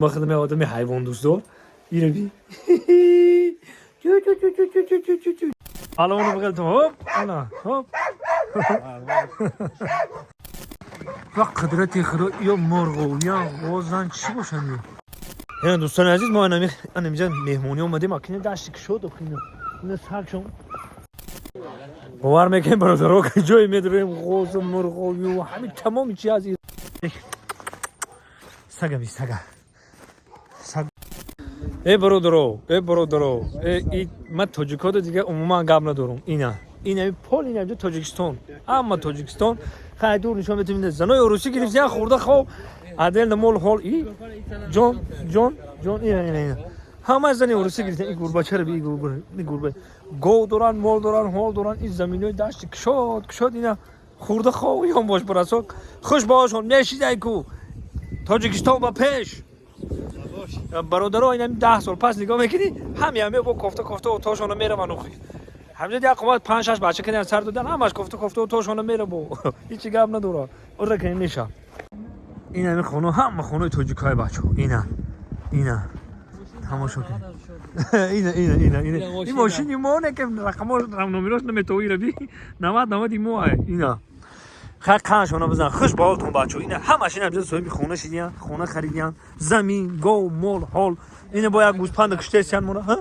Ма худам одами ҳайвондӯстдор. Ира би. Палону бигал ту хоп, ана, хоп. Ва қудрати Худо, ё мурғу, ё ғозан чӣ бошанд ё? Ина, дӯстони азиз, мо анамиҷа меҳмонӣ омадем, акина дашти кушод, охина. Ина сагшон. Бовар мекунем, бародаро, ки ҷое медорем ғозу, мурғу, ё ҳамин тамоми чи аз сага би сага. Саг. Э бародаро, э бародаро, э и ман тоҷикода дига умуман гап надорам. Ина. Ина пол ина ҷо Тоҷикистон. Ҳама Тоҷикистон. Хай дур нишон метавонем. Ина занои русӣ гирифтиян хӯрда хоб. Адел мол ҳол и ҷон ҷон ҷон ина ина ина. Ҳама зани русӣ гирифтан и гурбачаро би и гурба и гурба. Гов доран, мол доран, ҳол доран, ин заминои дашти кушод, кушод ина хӯрда хоб ён бош барасо. Хуш бошон мешидай ку. Тоҷикистон ба пеш. Бародаро, ин 10 сол пас нигоҳ мекунӣ, ҳами ҳаме бо кофта кофта отошона мераванд охи. Ҳамҷа як қомат панҷ шаш бача кардиан сар додан, ҳамаш кофта кофта отошона мера бо. Ҳичи гап надора. Ора ки меша. Ин ҳами хона ҳама хонаи тоҷикҳои бачаҳо. Ина. Ина. Тамошо кунед. Ина ина ина ина. Ин мошини мо не ки рақамош номерош наметавонӣ би. 90 90 мо ай. Ина. Хай қаншона бизан. Хуш ба ҳолтон, бачаҳо. Ина ҳамаш ина ҷо соҳиби хона шидиян, хона харидиян, замин, гов, мол, ҳол. Ина бо як гӯспанда куштесиян мона, ҳа?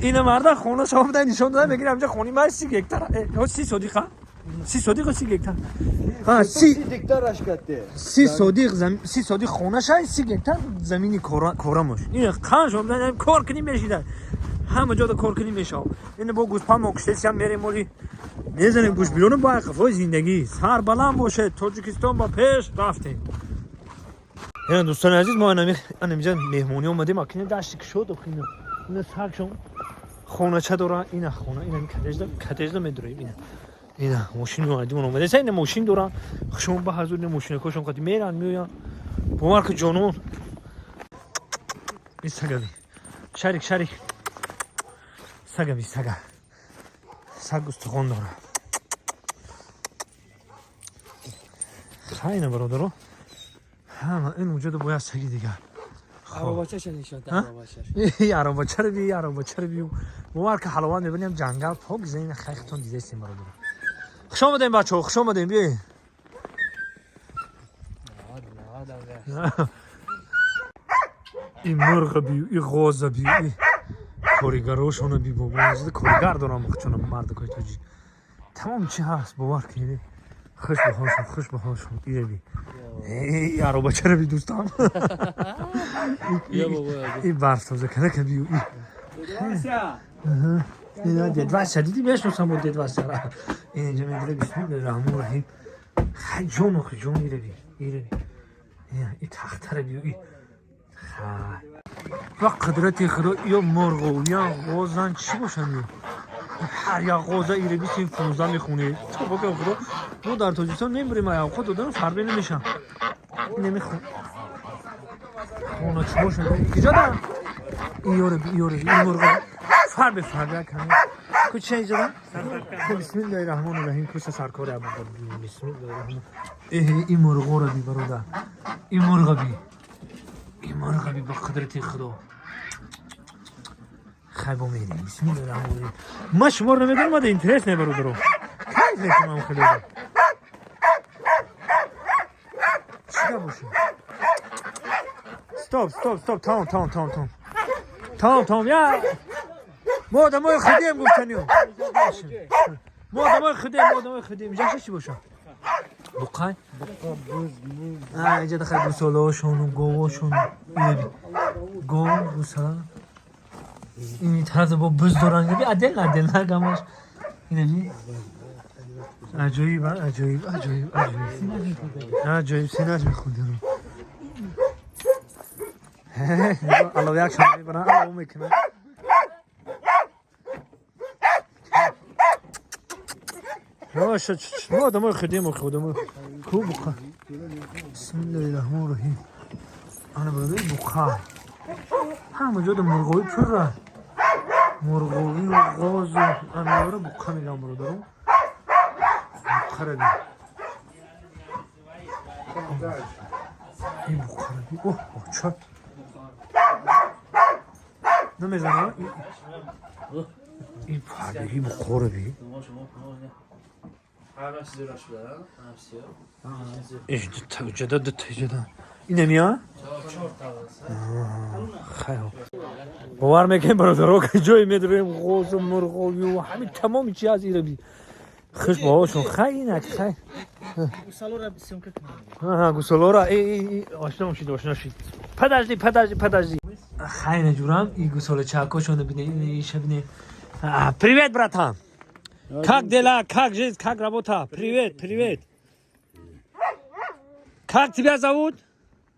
Ина марда хона соҳиба нишон дода мегирам ҳамҷа хони ман 30 гектар. Э, 30 содиқа? 30 содиқа 30 гектар. Ҳа, 30 гектар ашкатте. 30 содиқ зам 30 содиқ хона шай, 30 гектар замини корамош. Ина қаншон бизан кор кунӣ мешида. Ҳама ҷода кор кунӣ мешав. Ина бо гӯспанд мо куштесиян мерем моли мезанем гӯш билону бо қафои зиндагӣ. Сар баланд бошед, Тоҷикистон ба пеш рафтем. Ина, дӯстони азиз, мо анамиҷа меҳмонӣ омадем, акина дашти кушод, охина. Ина сагшон хонача дора, ина хона, ина катежда, катежда медуроем ина. Ина мошин омадимон омадеса, ина мошин доран. Хушон ба ҳазур ина мошинакошон қати меран, меоян. Бовар ки ҷонон. Ин сагави. Шарик, шарик. Сагави, сага. Саг устухон дора. Хайна, бародаро. Ҳама ин вуҷуда бояд саги дигар. Аробачаша нишон Ҳа? Аробачаш. И аробачаро би, аробачаро би. Бовар ки ҳаловат мебинем ҷангал пок зин хайхтон дидестем, бародаро. Хуш омадем, бачаҳо, хуш омадем, биёед. Ин мурға би, и ғоза би, и коригарошона би, бобо. Коригар дорам чуна мардакои тоҷик. Тамом чи ҳаст, бовар кунед. Хуш ба ҳолшон, хуш ба ҳолшон. Ира би. Эй, аробачаро би, дӯстам. Я бобо. И барф тоза кана би. Ина дед Вася диди мешносам бо дед Вася. Ин инҷа медире бисмиллоҳи раҳмони раҳим. Хай ҷон охи ҷон ира би. Ира би. Ина и тахтара би и. Хай. Ва қудрати Худо ё мурғу, ё ғозан чӣ бошанд ё? Ҳар як ғоза ира би син 15 мехонӣ. Тобо ки Худо мо дар Тоҷикистон мемирем, ай авқот додан фарбе намешам. Намехон. Хона чӣ бошанд? Киҷо да? Иёре би, иёре би, ин мурға фарбе фарбе кани. Куча иҷода? Бисмиллоҳи раҳмони раҳим куса саркори абу бисмиллоҳи раҳмон. Эҳ, ин мурғоро би, бародар. Ин мурға би. Ин мурға би ба қудрати Худо. Хай бо мерем. Бисмиллоҳи раҳмони раҳим. Ман шуморо намедонам, мада интерес не бародаро. Кайф мекунам хеле. Чӣ гап бошад? Стоп, стоп, стоп, тамом, тамом, тамом, тамом. Тамом, тамом, я. Мо одамои худием гуфтанию. Мо одамои худием, мо одамои худием. Инҷа чӣ бошад? Буқай? А, инҷа дахай гусолаҳошону говошону. Ина би. Гов, гусала. Ин тараф бо буз доран. Ина би отдельно, отдельно гамаш. Ина би. Аҷоиб, аҷоиб, аҷоиб, аҷоиб. Аҷоиб, синаш мехӯрдем. Алло як шон мебаран, алло мекунан. Мо одамои худием, охи одамои ку буқа. Бисмиллоҳи раҳмони раҳим. Ана бародар буқа. Ҳама ҷода мурғоӣ пурра. Мурғовию ғозу анора буқа мегам бародаро. Буқара би. Ин буқара би. Оҳ, оҳ, ча. Намезана. Ин фарбеҳӣ бухоро би. Ҳама чиз шуда, ҳам сиёҳ. Иш дута уҷада, дута иҷада. Инамия? Чор та. Хайр. Бовар мекунем, бародаро, ки ҷое медорем, ғозу мурғобию ҳамин тамоми чи аз ира би. Хуш баҳошон. Хай, инак хай. Гусалора съёмка кунем. Аҳа, гусалора ошно шид, ошно шид. Подожди, подожди, подожди. Хай, наҷурам, и гусола чакошоно бине, иша бине. Привет, братан. Как дела? Как жизнь? Как работа? Привет, привет. Как тебя зовут?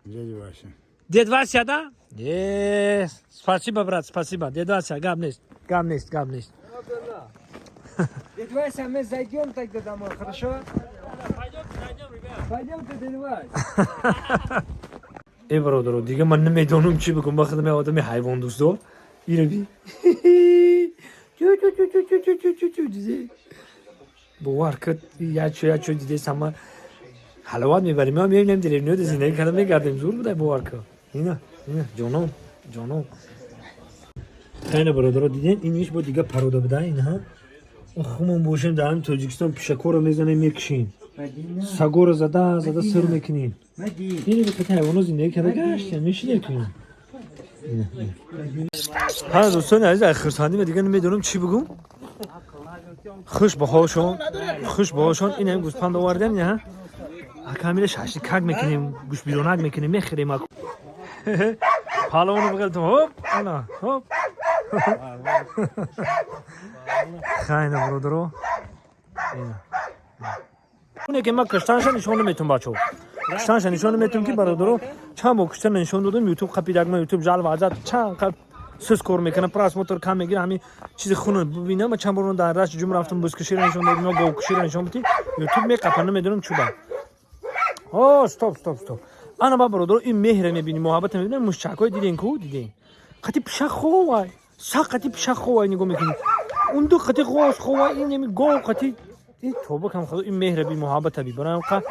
Дядя Вася. Дед Вася, да? Yes. Спасибо, брат, спасибо. Дед Вася, гап нест. Гап нест, гап нест. Дед Вася, мы зайдем тогда домой, хорошо? Пойдемте, дед Вася. Э, бародаро, дига ман намедонам чӣ бикун. Ба худам одами ҳайвондӯстдор. Ира би. Тю тю тю тю тю тю тю тю тю дизе. Бовар кад, ячо ячо диде сама ҳаловат мебарем. Ма мебинем, деревня да зиндагӣ карда мегардем. Зур будай, бовар кад. Ина, ина, ҷоном, ҷоном. Хайна, бародаро, диден, ин иш бо дига парода буда, инҳа. Хумон бошем, дар ҳамин Тоҷикистон пишакоро мезанем, мекушем. Сагоро зада зада сир мекунем. Ини ба қати ҳайвоно зиндагӣ карда гаштем, мешидем ки. Ҳа, дӯстони азиз, аз хурсандӣ дига намедонам чӣ бигӯм. Хуш ба ҳолшон, хуш ба ҳолшон. Ин ҳам гӯспанд овардем, ҳа. Акамила шашликак мекунем, гӯшбиронак мекунем, мехӯрем. Паловоно бигалтум, хоп, ана, хоп. Хайна, бародаро. Оне ки ман куштанша нишон наметум, бачо. Куштанша нишон наметум, ки бародаро, чанд бор куштана нишон додам, Ютуб қапидак, ма Ютуб жалоба зад, чанд қап сӯз кор мекунам, просмотр кам мегирам, ҳамин чизи хуна бибинам. Ма чанд бор дар рашт ҷум рафтам, бузкуширо нишон додам, ё говкуширо нишон бидим, Ютуб меқапа, намедонам чӯба. О, стоп, стоп, стоп. Ана ба бародаро, ин меҳра мебинӣ, муҳаббата мебинем, мушчакҳои диден ку, диден. Қати пишак ховай, сақ қати пишак ховай, нигоҳ мекунӣ. Унду қати ғоз ховай, ин еми гов қати. И тоба кам худо, ин меҳра би, муҳаббата би. Барои ҳам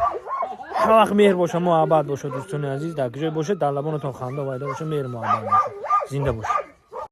ҳар вақт меҳр боша, муҳаббат боша, дӯстони азиз, дар куҷое бошед, дар лабонатон ханда вайда боша, меҳр муҳаббат боша. Зинда бошед.